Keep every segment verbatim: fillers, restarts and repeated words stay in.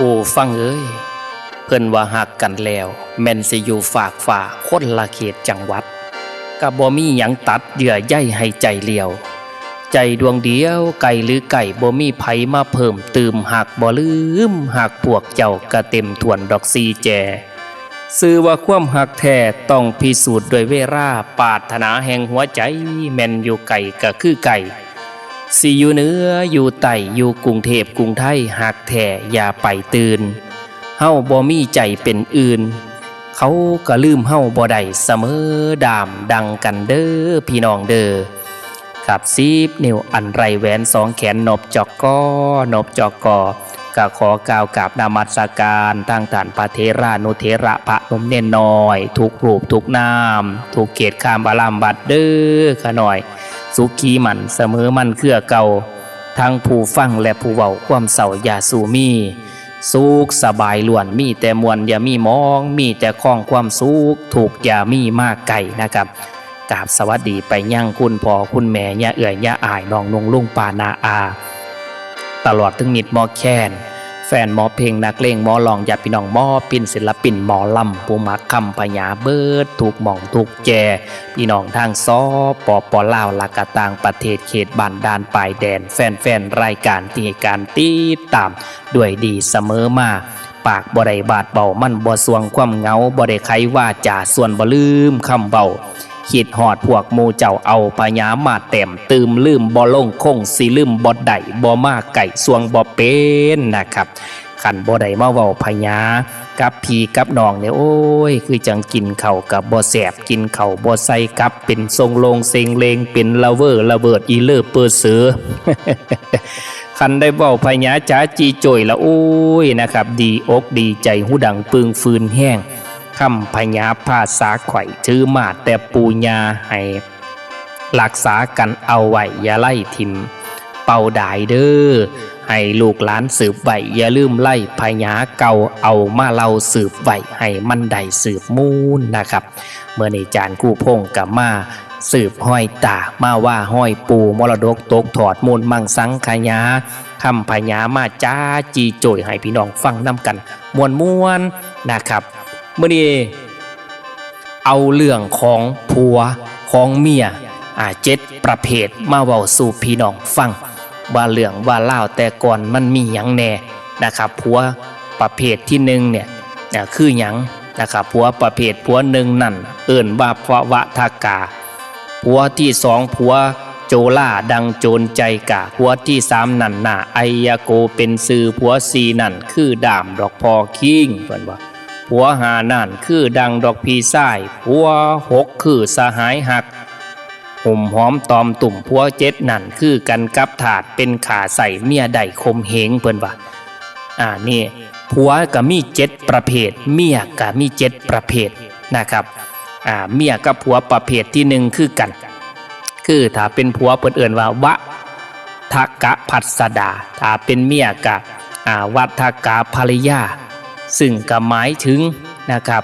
ผู้ฟังเอ๋ย เพิ่นว่าฮักกันแล้ว แม่นสิอยู่ฟากฟ้าคนละเขตจังหวัด ก็บ่มีหยังตัดเยื่อใยให้ใจเลี้ยว ใจดวงเดียวไกลหรือใกล้ บ่มีไผมาเพิ่มเติม ฮักบ่ลืม ฮักพวกเจ้าก็เต็มถ้วนดอกสี่แจ ซื่อว่าความฮักแท้ต้องพิสูจน์ด้วยเวลา ปรารถนาแห่งหัวใจ แม่นอยู่ไกลก็คือไกล สิอยู่เหนืออยู่ใต้ อยู่กรุงเทพกรุงไทย ฮักแท้อย่าไปตื่น เฮาบ่มีใจเป็นอื่น เขาก็ลืมเฮาบ่ได้ เสมอดามดังกันเด้อพี่น้องเด้อ ครับ สิบ นิ้วอันไร้แหวน สองแขนนบจอกกอ นบจอกกอ ก็ขอกล่าวกราบนมัสการทางท่านพระเถรานุเถระ พระหนุ่มเณรน้อย ทุกรูปทุกนาม ทุกเขตคามอารามวัดเด้อข้าน้อย สุขีมั่นเสมอมั่นเครือเก่า ทั้งผู้ฟังและผู้เว้า ความเศร้าอย่าสู่มี สุขสบายล้วน มีแต่ม่วนอย่ามีหมอง มีแต่คองความสุข ทุกข์อย่ามีมาใกล้นะครับ กราบสวัสดีไปยังคุณพ่อคุณแม่ ย่าเอื้อย ย่าอ้าย น้องนุ่ง ลุงป้า น้าอา ตลอดถึงมิตรหมอแคน แฟนหมอเพลง นักเลงหมอร้อง ญาติพี่น้องหมอพิณ ศิลปินหมอลำ ผู้มักคำพญาเบิดทุกหม่องทุกแจ พี่น้องทาง สปป ลาว และก็ต่างประเทศ เขตบ้านด่านปายแดน แฟนๆ รายการที่ให้การติดตามด้วยดีเสมอมา ปากบ่ได้บาดเบา มันบ่ส่วงความเหงา บ่ได้ไขวาจาส่วนบ่ลืมคำเว้า คิดฮอดพวกหมู่เจ้า เอาพญามาแต้มตื่ม ลืมบ่ลง คงสิลืมบ่ได้ บ่มาใกล้ส่วงบ่เป็นนะครับ คันบ่ได้มาเว้าพญากับพี่กับน้องเนี่ย โอ้ย คือจั่งกินข้าวก็บ่แซ่บ กินข้าวบ่ใส่กับ เป็นทรงโลงเซงเลง เป็นละเวอละเวิด อีเลอเปอเสอ คันได้เว้าพญาจ๋าจีโจยละ โอ้ย นะครับ ดีอกดีใจ หูดังปึงฟืนแฮง คำพญาภาษาข่อย ถือมาแต่ปู่ย่าให้ รักษากันเอาไว้ อย่าไล่ถิ่ม เป่าดายเด้อ ให้ลูกหลานสืบไว้ อย่าลืมไล่พญาเก่า เอามาเล่าสืบไว้ ให้มันได้สืบมูลนะครับ เมื่อนี้จารย์กู้พงษ์ก็มาสืบห้อยตา มาว่าห้อยปู่ มรดกตกทอด มูลมังสังขยา คำพญามาจ๋าจีโจยให้พี่น้องฟังนำกันม่วนๆ นะครับ มื้อนี้เอาเรื่องของผัวของเมีย อ่า เจ็ดประเภทมาเว้าสู่พี่น้องฟัง ว่าเรื่องว่าราวแต่ก่อนมันมีหยังแน่นะครับ ผัวประเภทที่หนึ่งเนี่ย อ่า คือหยังนะครับ ผัวประเภทผัวหนึ่งนั่น เอิ้นว่าพวะวะทะกา ผัวที่สองผัวโจล่าดังโจรใจกล้า ผัวที่สามนั่นหน้าไอยโกเป็นซื่อ ผัวสี่นั่นคือด้ามดอกพอคิง เพิ่นว่า ผัวห้านั่นคือดังดอกพีซาย ผัวหกคือสหายฮัก หุ่มหอมตอมตุ่ม ผัวเจ็ดนั่นคือกันกับทาส เป็นข้าใช้เมียได้ข่มเหง เพิ่นว่า อ่า นี่ ผัวก็มีเจ็ดประเภท เมียก็มีเจ็ดประเภทนะครับ อ่า เมียกับผัวประเภทที่หนึ่งคือกัน คือถ้าเป็นผัวเพิ่นเอิ้นว่าวะทะกะพัสดา ถ้าเป็นเมียก็ อ่า วัทกาภริยา ซึ่งก็หมายถึงนะครับ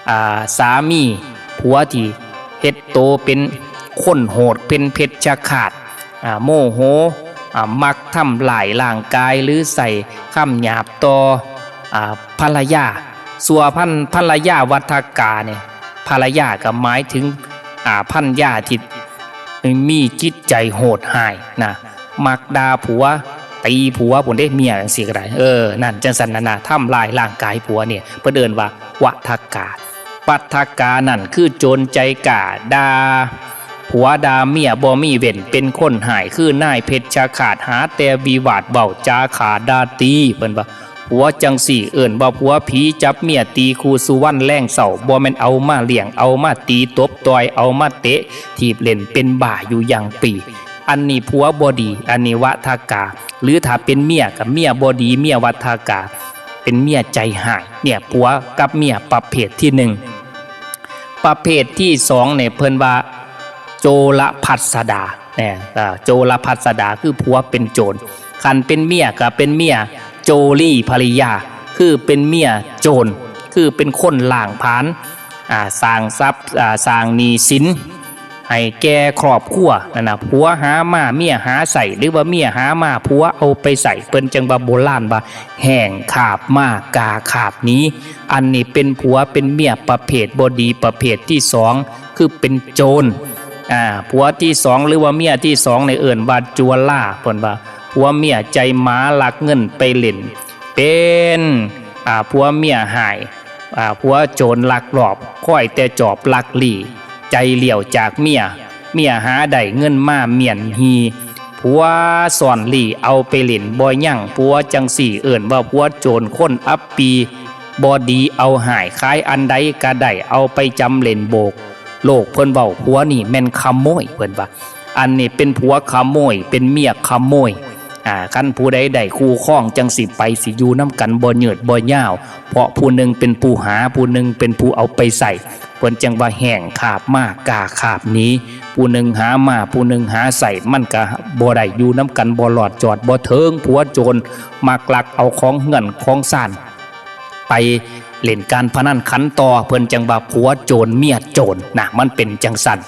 อ่า สามีผัวที่เฮ็ดโตเป็นคนโหด เป็นเพชฌฆาต อ่า โมโห อ่า มักทำร้ายร่างกาย หรือใช้คำหยาบต่อ อ่า ภรรยา ส่วนภรรยาวัทกาเนี่ย ภรรยาก็หมายถึง อ่า ภรรยาที่มีจิตใจโหดร้ายนะ มักด่าผัว ตีผัวพู้นเด้ เมียจั่งซี้ก็ได้ เออ นั่นจั่งซั้นน่ะนะ ทำร้ายร่างกายผัวเนี่ย เพิ่นเอิ้นว่าวะทะกา ปัทกานั่นคือโจรใจกล้า ด่าผัวด่าเมียบ่มีเว้น เป็นคนฮ้าย คือนายเพชฌฆาต หาแต่วิวาท เว้าจาฆ่าด่าตี เพิ่นว่า ผัวจั่งซี้เอิ้นว่าผัวผี จับเมียตีคู่สู่วันแลงเช้า บ่แม่นเอามาเลี้ยง เอามาตีตบต่อย เอามาเตะถีบเล่น เป็นบ้าอยู่อย่างปี้ อันนี้ผัวบ่ดี อันนี้วะทะกา หรือถ้าเป็นเมียก็เมียบ่ดี เมียวัทกา เป็นเมียใจฮ้าย เนี่ย ผัวกับเมียประเภทที่หนึ่ง ประเภทที่สองเนี่ย เพิ่นว่าโจรพัสดา เนี่ย อ่า โจรพัสดาคือผัวเป็นโจร คันเป็นเมียก็เป็นเมียโจรีภริยา คือเป็นเมียโจร คือเป็นคนล้างผลาญ อ่า สร้างทรัพย์ อ่า สร้างหนี้สิน ห ให้แก่ครอบครัวนั่นนะ ผัวหามาเมียหาใส่ หรือว่าเมียหามาผัวเอาไปใส่ เพิ่นจั่งว่าโบราณว่าแห้งขาบมากาขาบหนี อันนี้เป็นผัวเป็นเมียประเภทบ่ดีประเภทที่สอง คือเป็นโจร อ่า ผัวที่สองหรือว่าเมียที่สองนี่เอิ้นว่าจัวล่า เพิ่นว่าผัวเมียใจหมาลักเงินไปเล่น เป็น อ่า ผัวเมียฮ้าย อ่า ผัวโจรลักลอบ คอยแต่จอบลักลี้ ใจเลี้ยวจากเมีย เมียหาได้เงินมาเมี้ยนหี่ ผัวซ่อนลี้เอาไปเล่นบ่ยัง ผัวจั่งซี้เอิ้นว่าผัวโจรคนอับปี บ่ดีเอาฮ้าย ขายอันใดก็ได้ เอาไปจำเล่นโบก โลกเพิ่นเว้า ผัวนี่แม่นขโมย เพิ่นว่า อันนี้เป็นผัวขโมย เป็นเมียขโมย อ่า คันผู้ใดได้คู่ครองจั่งสิไป สิอยู่นำกันบ่ยืดบ่ยาว เพราะผู้หนึ่งเป็นผู้หา ผู้หนึ่งเป็นผู้เอาไปใส่ เพิ่นจั่งว่าแห้งขาบมากาขาบหนี ผู้หนึ่งหามา ผู้หนึ่งหาใส่ มันก็บ่ได้อยู่นำกัน บ่รอดจอดบ่เถิง ผัวโจรมักลักเอาของเฮือนของซาน ไปเล่นการพนันขันต่อ เพิ่นจั่งว่าผัวโจรเมียโจรนะ มันเป็นจั่งซั่น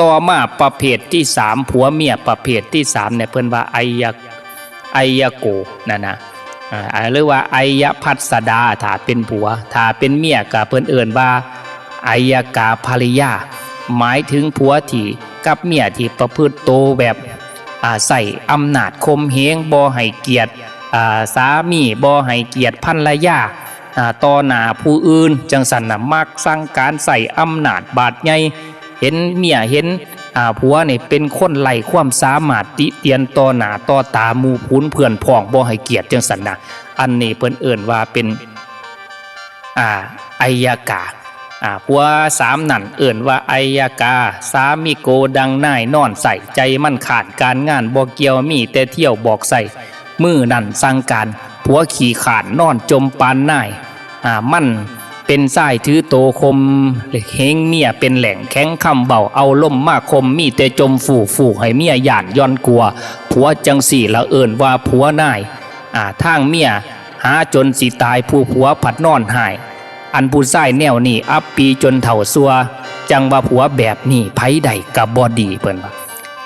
ต่อมาประเภทที่สาม ผัวเมียประเภทที่สามเนี่ย เพิ่นว่าไอยะ ไอยะโก นั่นนะ อ่า หรือว่าไอยะพัสดา ถ้าเป็นผัว ถ้าเป็นเมียก็เพิ่นเอิ้นว่าไอยะกาภริยา หมายถึงผัวที่กับเมียที่ประพฤติโตแบบ อ่า ใช้อำนาจข่มเหง บ่ให้เกียรติ อ่า สามี บ่ให้เกียรติภรรยา อ่า ต่อหน้าผู้อื่น จั่งซั้นน่ะ มักสั่งการใช้อำนาจบาดใหญ่ เห็นเมีย เห็น อ่า ผัวนี่เป็นคนไร้ความสามารถ ติเตียนต่อหน้าต่อตาหมู่ฝูงเพื่อนพ้อง บ่ให้เกียรติ จั่งซั้นน่ะ อันนี้เพิ่นเอิ้นว่าเป็น อ่า ไอยะกา อ่า ผัวสามนั่นเอิ้นว่าไอยะกา สามิโกดังนายนอนใช้ ใจมันค้านการงานบ่เกี่ยว มีแต่เที่ยวบอกใช้ มื้อนั้นสั่งการ ผัวขี้คร้านนอนจ่มปานนาย อ่า มันเป็นชายถือโตข่มเหง เมียเป็นแหล่งแข็งคำเว้า เอาลมมาข่ม มีแต่จ่มฟู่ฟู่ ให้เมียย้านย่อนกลัว ผัวจั่งซี้ละเอิ้นว่าผัวนาย อ่า ทางเมียหาจนสิตาย ผู้ผัวผัดนอนฮ้าย อันผู้ชายแนวนี้อับปีจนเฒ่าซั่ว จั่งว่าผัวแบบนี้ไผได้ก็บ่ดี เพิ่นว่า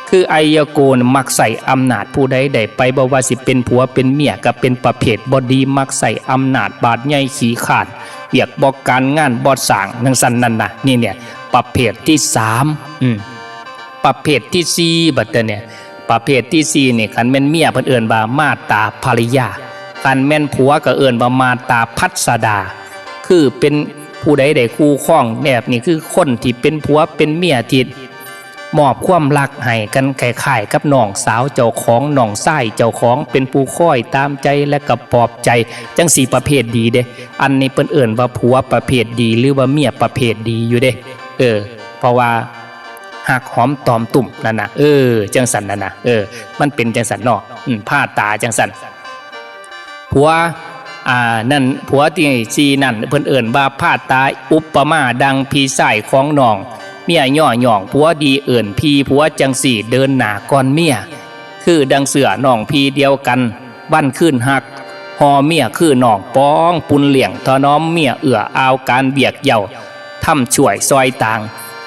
คือไอยะโกนี่มักใช้อำนาจผู้ใดได้ไป บ่ว่าสิเป็นผัวเป็นเมียก็เป็นประเภทบ่ดี มักใช้อำนาจบาดใหญ่ขี้คร้าน เวียกบ่การงานบ่สร้าง จั่งซั้นนั่นน่ะ นี่เนี่ย ประเภทที่สาม อืม ประเภทที่สี่ บัดเดี๋ยวเนี่ย ประเภทที่สี่นี่ คันแม่นเมียเพิ่นเอิ้นว่ามาตาภริยา คันแม่นผัวก็เอิ้นว่ามาตาพัสดา คือเป็นผู้ใดได้คู่ครองแบบนี้ คือคนที่เป็นผัวเป็นเมียที่มอบความรักให้กัน คล้ายๆกับน้องสาวเจ้าของ น้องชายเจ้าของ เป็นผู้คอยตามใจและก็ปลอบใจ จั่งซี้ประเภทดีเด้ อันนี้เพิ่นเอิ้นว่าผัวประเภทดี หรือว่าเมียประเภทดีอยู่เด้ เออ เพราะว่าฮักหอมตอมตุ้มนั่นน่ะ เออ จั่งซั้นนั่นน่ะ เออ มันเป็นจั่งซั้นเนาะ อืม พาตาจั่งซั้น ผัว อ่า นั่น ผัวที่สี่นั่น เพิ่นเอิ้นว่าพาตา อุปมาดังพี่ชายของน้อง เมียย่อหย่อง ผัวดีเอิ้นพี่ ผัวจั่งซี้เดินหน้าก่อนเมีย คือดังเสื้อน้องพี่เดียวกัน วันคืนฮัก ห่อเมียคือน้อง ปองปุนเลี้ยง ถนอมเมีย เอื้ออาวการเวียกเย้า ทำช่วยซอยต่าง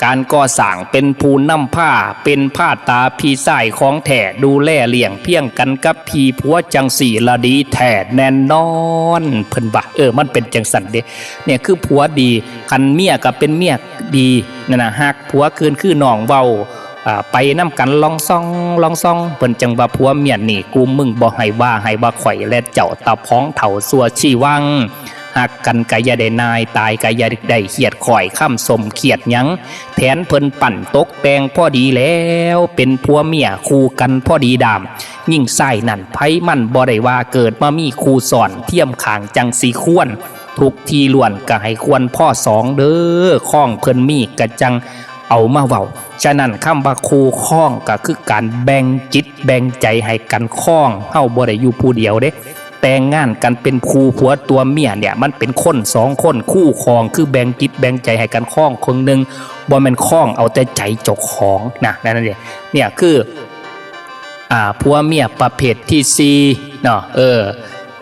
การก่อสร้าง เป็นผู้นำพา เป็นพาตาพี่ชายของแท้ ดูแลเลี้ยงเพียงกันกับพี่ ผัวจั่งซี้ละดีแท้แน่นอน เพิ่นว่า เออ มันเป็นจั่งซั้นเด้ เนี่ยคือผัวดี คันเมียก็เป็นเมียดีนั่นน่ะ ฮักผัวคืนคือน้องเว้า อ่า ไปนำกันลองซองลองซอง เพิ่นจั่งว่าผัวเมียนี่ กูมึงบ่ให้ว่า ให้ว่าข่อยและเจ้า ตะพองเฒ่าซั่วชีวัง ฮักกันก็อย่าได้นาย ตายก็อย่าได้เคียด ข้อยคำสมเคียดหยัง แผนเพิ่นปั้นตกแต่งพอดีแล้ว เป็นผัวเมียคู่กันพอดีดาม ยิ่งชายนั่นไผมันบ่ได้ว่า เกิดมามีคู่ซ้อนเทียมข้างจั่งสิควร ทุกที่ล้วนก็ให้ควรพอสองเด้อ ของเพิ่นมีก็จั่งเอามาเว้า ฉะนั้นคำว่าคู่ครองก็คือการแบ่งจิตแบ่งใจให้กันครอง เฮาบ่ได้อยู่ผู้เดียวเด้ แต่งงานกันเป็นคู่ผัวตัวเมียเนี่ย มันเป็นคนสองคน คู่ครองคือแบ่งจิตแบ่งใจให้กันครองครึ่งหนึ่ง บ่แม่นครองเอาแต่ใจเจ้าของนะ นั่นเด้ เนี่ยคือ อ่า ผัวเมียประเภทที่สี่เนาะ เออ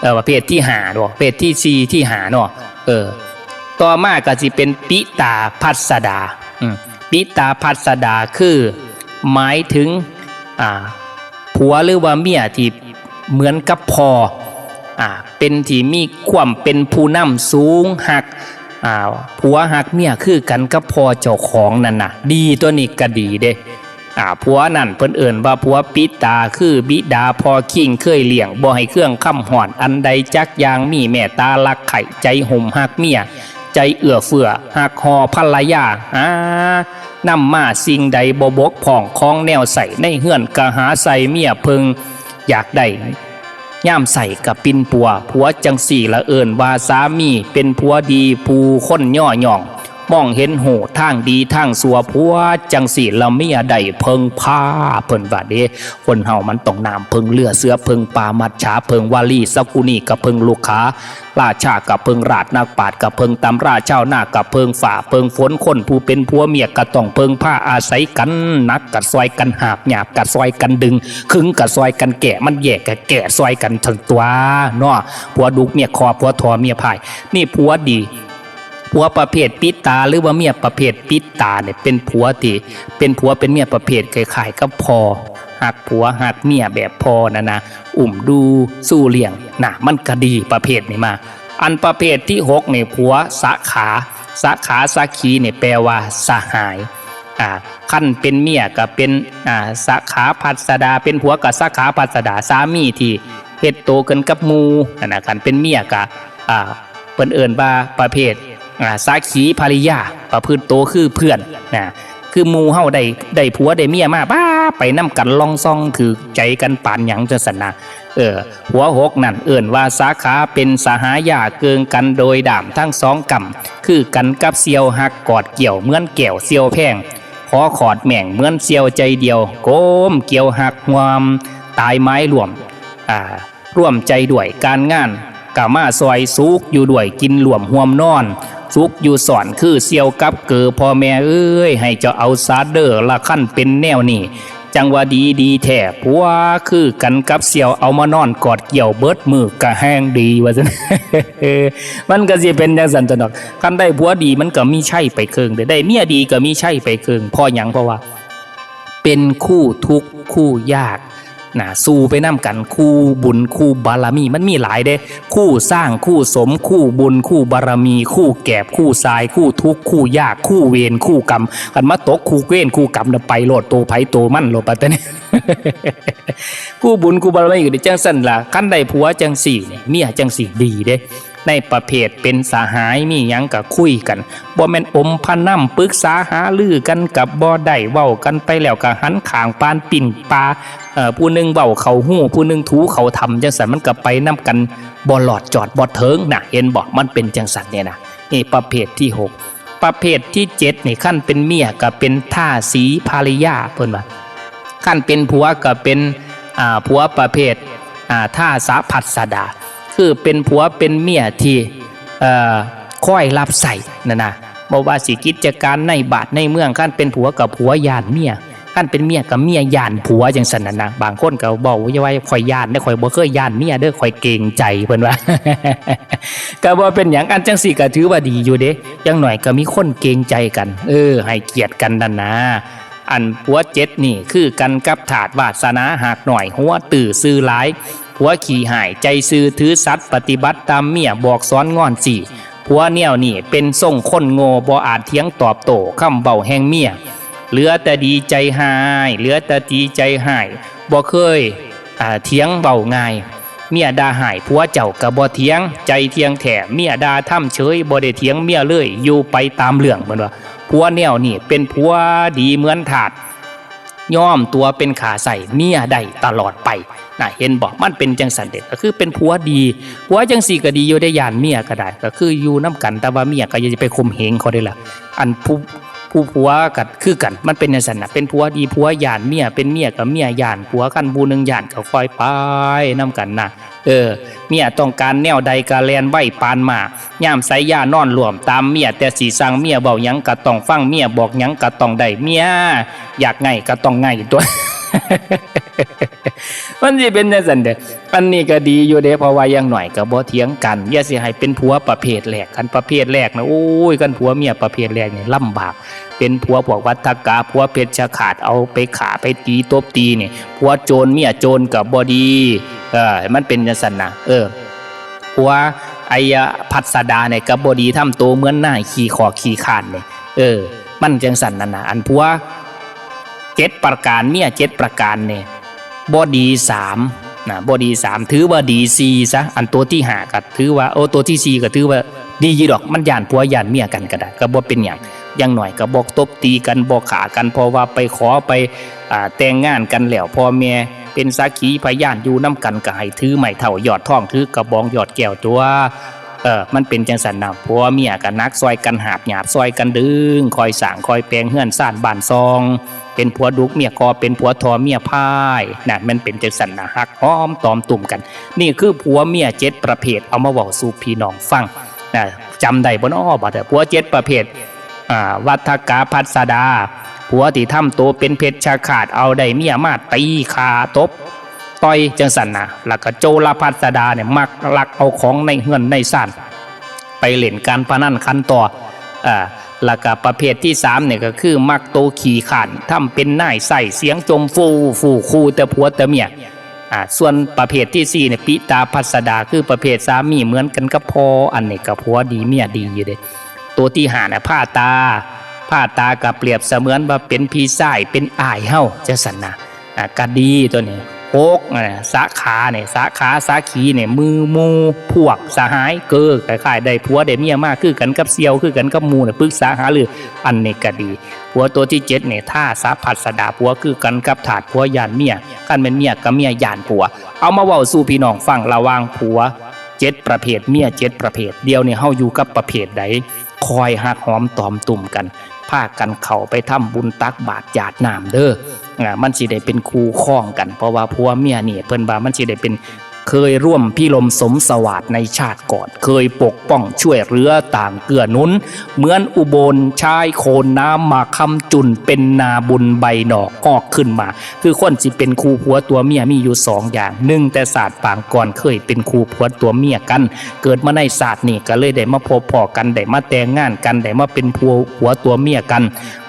เออ ประเภทที่ห้าเนาะ ประเภทที่สี่ ที่ห้าเนาะ เออ ต่อมาก็สิเป็นปิตาพัสดา อืม ปิตาภัสดาคือหมายถึง อ่า ผัวหรือว่าเมียที่เหมือนกับพ่อ อ่า เป็นที่มีความเป็นผู้นำสูง ฮัก อ่า ผัวฮักเมียคือกันกับพ่อเจ้าของนั่นน่ะ ดี ตัวนี้ก็ดีเด้ อ่า ผัวนั่นเพิ่นเอิ้นว่าผัวปิตา คือบิดาพ่อคิงเคยเลี้ยง บ่ให้เคืองคำฮ้อนอันใดจักอย่าง มีเมตตารักใคร่ ใจห่มฮักเมีย ใจเอื้อเฟื้อฮักห่อภรรยา อ่า นำมาสิ่งใดบ่บกพร่อง ของแนวใช้ในเฮือนก็หาใส่เมียเพิ่ง อยากได้ยามใช้ก็ปิ่นปัว ผัวจั่งซี้ละเอิ้นว่าสามี เป็นผัวดีผู้คนยอยอง มองเห็นฮู้ทางดีทางชั่ว ผัวจั่งซี้ละเมียได้เพิ่งพา เพิ่นว่าเด้ คนเฮามันต้องน้ำเพิ่งเรือ เสือเพิ่งป่า มัจฉาเพิ่งวลี สักกุนีก็เพิ่งลูกขา ราชาก็เพิ่งราช นักปราชญ์ก็เพิ่งตำรา ชาวนาก็เพิ่งฟ้าเพิ่งฝน คนผู้เป็นผัวเมียก็ต้องเพิ่งพาอาศัยกัน หนักก็ซ่อยกันหาบ หยาบก็ซ่อยกันดึง ขึงก็ซ่อยกันแก้ มันแย่ก็แก้ซ่อยกันทั้งตัวเนาะ ผัวดุเมียคอ ผัวถ่อเมียพ่าย นี่ผัวดี ผัวประเภทปิตา หรือว่าเมียประเภทปิตาเนี่ย เป็นผัวที่ เป็นผัวเป็นเมียประเภทคล้ายๆกับพ่อ ฮักผัวฮักเมียแบบพ่อนั่นนะ อุ้มดูสู่เลี้ยงนะ มันก็ดีประเภทนี้มา อันประเภทที่หกนี่ผัวสาขา สาขา สาขีนี่แปลว่าสหาย อ่า คันเป็นเมียก็เป็น อ่า สาขาภัสดา เป็นผัวก็สาขาภัสดา สามีที่เฮ็ดโตเกินกับหมู่นั่นนะ คันเป็นเมียก็ อ่า เพิ่นเอิ้นว่าประเภท อ่า สาขีภริยา ประพฤติโตคือเพื่อนนะ คือหมู่เฮาได้ ได้ผัวได้เมียมา ป๊าบ ไปนำกันล่องซ่อง ถืกใจกันปานหยังจั่งซั้นนะ เออ ผัวหกนั่นเอิ้นว่าสาขา เป็นสหายาเกิงกันโดยด้ามทั้งสองกำ คือกันกับเสี่ยวฮักกอดเกี่ยวเหมือนแก้วเสี่ยวแพง ขอขอดแม่งเหมือนเสี่ยวใจเดียว โกมเกี่ยวฮักฮวม ตายไม้ร่วม อ่า ร่วมใจด้วยการงาน ก็มาซอยสุขอยู่ด้วยกินร่วมห่วมนอน สุขอยู่ซ่อนคือเสี่ยวกับเกอ พ่อแม่เอ้ย ให้เจ้าเอาซาเด้อ ละคันเป็นแนวนี้ จังว่าดีดีแท้ ผัวคือกันกับเสี่ยว เอามานอนกอดเกี่ยวเบิดมื้อก็แฮงดี ว่าซั่น มันก็สิเป็นจั่งซั้นตั๊วเนาะ คันได้ผัวดีมันก็มีชัยไปเคิ่งเด้ ได้เมียดีก็มีชัยไปเคิ่ง เพราะหยัง เพราะว่า เป็นคู่ทุกข์คู่ยากนะ สู้ไปนำกัน คู่บุญคู่บารมี มันมีหลายเด้ คู่สร้างคู่สม คู่บุญคู่บารมี คู่แกบคู่ทราย คู่ทุกข์คู่ยาก คู่เวรคู่กรรม คันมาตกคู่เวรคู่กรรมน่ะ ไปโลด โตไผโตมันโลด ปัตตานี คู่บุญคู่บารมีก็ดีจั่งซั้นล่ะ คันได้ผัวจั่งซี้นี่ เมียจั่งซี้ดีเด้ ในประเภทเป็นสหาย มีหยังก็คุยกัน บ่แม่นอมพะนำปรึกษาหารือกันก็บ่ได้ เว้ากันไปแล้วก็หันข้างปานปิ้งปลา เอ่อ ผู้หนึ่งเว้าเข้าหู ผู้หนึ่งถูเข้าถ้ำ จั่งซั้นมันก็ไปนำกันบ่รอด จอดบ่เถิงนะ เห็นบ่ มันเป็นจั่งซั้นเนี่ยนะ นี่ประเภทที่หก ประเภทที่เจ็ดนี่ คันเป็นเมียก็เป็นท่าสีภริยา เพิ่นว่า คันเป็นผัวก็เป็น อ่า ผัวประเภท อ่า ท่าสาภัสดา คือเป็นผัวเป็นเมียที่ เอ่อ คอยรับใช้นั่นนะ บ่ว่าสิกิจการในบ้านในเมือง คันเป็นผัวก็ผัวย้านเมีย คันเป็นเมียก็เมียย้านผัว จั่งซั้นน่ะนะ บางคนก็เว้าไว้ ข้อยย้านเด้อ ข้อยบ่เคยย้านเมียเด้อ ข้อยเกรงใจ เพิ่นว่า ก็บ่เป็นหยัง อันจั่งซี้ก็ถือว่าดีอยู่เด้ อย่างน้อยก็มีคนเกรงใจกัน เออ ให้เกียรติกันนั่นนะ อันผัวเจ็ดนี่คือกันกับทาสวาสนา หากน้อยหัวตื้อซื่อหลาย ผัวขี้ฮ้ายใจซื่อถือสัตย์ ปฏิบัติตามเมียบอกสอนงอนซี้ ผัวแนวนี้เป็นทรงคนโง่ บ่อาจเถียงตอบโต้คำเว้าแห่งเมีย เหลือแต่ดีใจฮ้าย เหลือแต่ดีใจฮ้าย บ่เคย อ่า เถียงเว้าง่าย เมียด่าฮ้ายผัวเจ้าก็บ่เถียง ใจเที่ยงแท้ เมียด่าทำเฉย บ่ได้เถียงเมียเลย อยู่ไปตามเรื่อง เพิ่นว่า ผัวแนวนี้เป็นผัวดีเหมือนทาส ยอมตัวเป็นข้าใช้เมียได้ตลอดไปนะ เห็นบ่ มันเป็นจั่งซั้นเด้ ก็คือเป็นผัวดี ผัวจั่งซี้ก็ดีอยู่เด้ ย้านเมียก็ได้ ก็คืออยู่นำกัน แต่ว่าเมียก็อย่าไปข่มเหงเขาเด้ล่ะ อันผู้ ผู้ผัวก็คือกัน มันเป็นจั่งซั้นน่ะ เป็นผัวดีผัวย้านเมีย เป็นเมียก็เมียย้านผัว คันผู้หนึ่งย้านก็ค่อยไปนำกันนะ เออ เมียต้องการแนวใดก็แล่นไวปานม้า ยามใส่ยานอนร่วมตามเมีย แต่สิสั่งเมียเว้าหยังก็ต้องฟัง เมียบอกหยังก็ต้องได้ เมียอยากไงก็ต้องไงตั๊ว มันสิเป็นจังซั่นเด้อ อันนี้ก็ดีอยู่เด้ เพราะว่าอย่างน้อยก็บ่เถียงกัน อย่าสิให้เป็นผัวประเภทแรก คันประเภทแรกนะ โอ้ย คันผัวเมียประเภทแรกนี่ลำบาก เป็นผัวพวกวัฏฏะกะ ผัวเพชฌฆาต เอาไปฆ่าไปตีตบตีนี่ ผัวโจรเมียโจรก็บ่ดี เออ มันเป็นจังซั่นนะ เออ ผัวไอยพัสดาเนี่ยก็บ่ดี ทำโตเหมือนนายขี้ขอกขี้คร้านนี่ เออ มันจังซั่นนั่นนะ อันผัวเจ็ดประการ เมียเจ็ดประการนี่ บ่ดีสามนะ บ่ดีสาม ถือว่าดีสี่ซะ อันตัวที่ห้าก็ถือว่า โอ้ ตัวที่สี่ก็ถือว่าดีอยู่ดอก มันย้านผัวย้านเมียกันก็ได้ ก็บ่เป็นหยัง อย่างน้อยก็บ่ตบตีกัน บ่ฆ่ากัน เพราะว่าไปขอไป อ่า แต่งงานกันแล้ว พ่อแม่เป็นสักขีพยานอยู่นำกัน ก็ให้ถือไม้เท้ายอดทอง ถือกระบองยอดแก้วตัว เออ มันเป็นจังซั่นนะ ผัวเมียก็หนัก ซ่อยกันหาบหยาบ ซ่อยกันดึง คอยสร้างคอยแปลงเฮือนซานบ้านซอง เป็นผัวดุกเมียกอ เป็นผัวทอเมียพาย นั่นมันเป็นจังซั่นนะ ฮักหอมตอมตุ่มกัน นี่คือผัวเมียเจ็ดประเภท เอามาเว้าสู่พี่น้องฟังนะ จำได้บ่น้อ บัดนี้ ผัวเจ็ดประเภท อ่า วัฏฏะกะพัสดา ผัวที่ทำโตเป็นเพชฌฆาต เอาได้เมียมาตีฆ่าตบต่อยจังซั่นนะ แล้วก็โจรพัสดาเนี่ย มักลักเอาของในเฮือนในซาน ไปเล่นการพนันขันต่อ อ่า แล้วก็ประเภทที่สามเนี่ยก็คือมักโตขี้คร้าน ทำเป็นนายใช้ เสียงจมฟู่ฟู่ คู่แต่ผัวแต่เมีย อ่า ส่วนประเภทที่สี่เนี่ย ปิตาพัสดา คือประเภทสามีเหมือนกันกับพ่อ อันนี้ก็ผัวดีเมียดีอยู่เด้ ตัวที่ห้าน่ะ พาตา พาตาก็เปรียบเสมือนว่าเป็นพี่ชาย เป็นอ้ายเฮาจังซั่นนะ อ่า ก็ดีตัวนี้ หก อ่า สาขาเนี่ย สาขา สาขีเนี่ย มือหมู่ พวก สหาย เกอ คล้ายๆ ได้ผัวได้เมียมา คือกันกับเสี่ยว คือกันกับหมู่เนี่ย ปรึกษาหารือ อันนี้ก็ดี ผัวตัวที่เจ็ดเนี่ย ทาสพัสดา ผัวคือกันกับทาส ผัวย้านเมีย คันแม่นเมียก็เมียย้านผัว เอามาเว้าสู่พี่น้องฟัง ระหว่างผัวเจ็ดประเภท เมียเจ็ดประเภท เดี๋ยวนี้เฮาอยู่กับประเภทใด คอยฮักหอมตอมตุ่มกัน พากันเข้าไปทำบุญตักบาตรหยาดน้ำเด้อ อ่า มันสิได้เป็นคู่ครองกัน เพราะว่าผัวเมียนี่ เพิ่นว่ามันสิได้เป็น เคยร่วมพิรมสมสวาสในชาติก่อน เคยปกป้องช่วยเหลือต่างเกื้อหนุน เหมือนอุบลใช้โคนน้ำมาค้ำจุน เป็นนาบุญใบหน่องอกขึ้นมา คือคนสิเป็นคู่ผัวตัวเมียมีอยู่สองอย่าง หนึ่ง แต่ชาติปางก่อนเคยเป็นคู่ผัวตัวเมียกัน เกิดมาในชาตินี้ก็เลยได้มาพบพ้อกัน ได้มาแต่งงานกัน ได้มาเป็นผัว ผัวตัวเมียกัน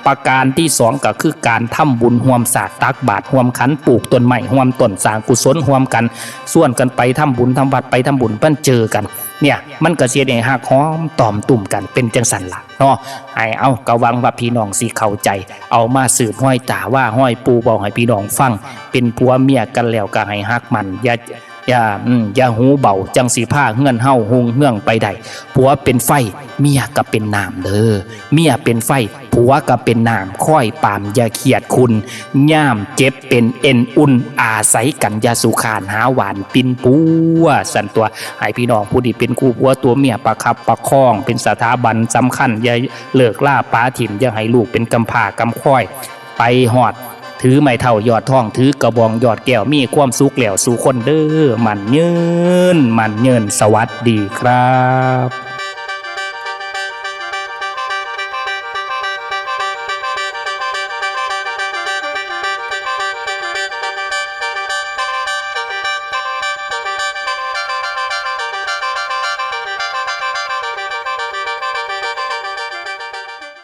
ประการที่สองก็คือการทำบุญร่วมชาติ ตักบาตรร่วมขัน ปลูกต้นไม้ร่วมต้น สร้างกุศลร่วมกัน ชวนกันไปทำบุญทำวัด ไปทำบุญ มันเจอกัน เนี่ย มันก็สิได้ฮักหอมตอมตุ่มกัน เป็นจังซั่นล่ะเนาะ ให้ เอา ก็หวังว่าพี่น้องสิเข้าใจ เอามาสืบฮอยตาว่าฮอยปู่เว้าให้พี่น้องฟัง เป็นผัวเมียกันแล้วก็ให้ฮักมัน อย่า อย่า อืม อย่าหูเบา จั่งสิพาเฮือนเฮาฮุ่งเฮืองไปได้ ผัวเป็นไฟ เมียก็เป็นน้ำเด้อ เมียเป็นไฟ ผัวก็เป็นน้ำ คอยปามอย่าเคียดคุณ ยามเจ็บเป็นเอ็นอุ่น อาศัยกันอย่าสู่ค้าน หาหวานปิ้นปัว ซั่นตั๊ว ให้พี่น้องผู้ที่เป็นคู่ผัวตัวเมียประคับประคอง เป็นสถาบันสำคัญ อย่าเลิกลาป๋าถิ่ม อย่าให้ลูกเป็นกำพร้ากำคอย ไปฮอด ถือไม้เท้ายอดทอง ถือกระบองยอดแก้ว มีความสุขแล้วสู่คนเด้อ มั่นยืน มั่นยืน สวัสดีครับ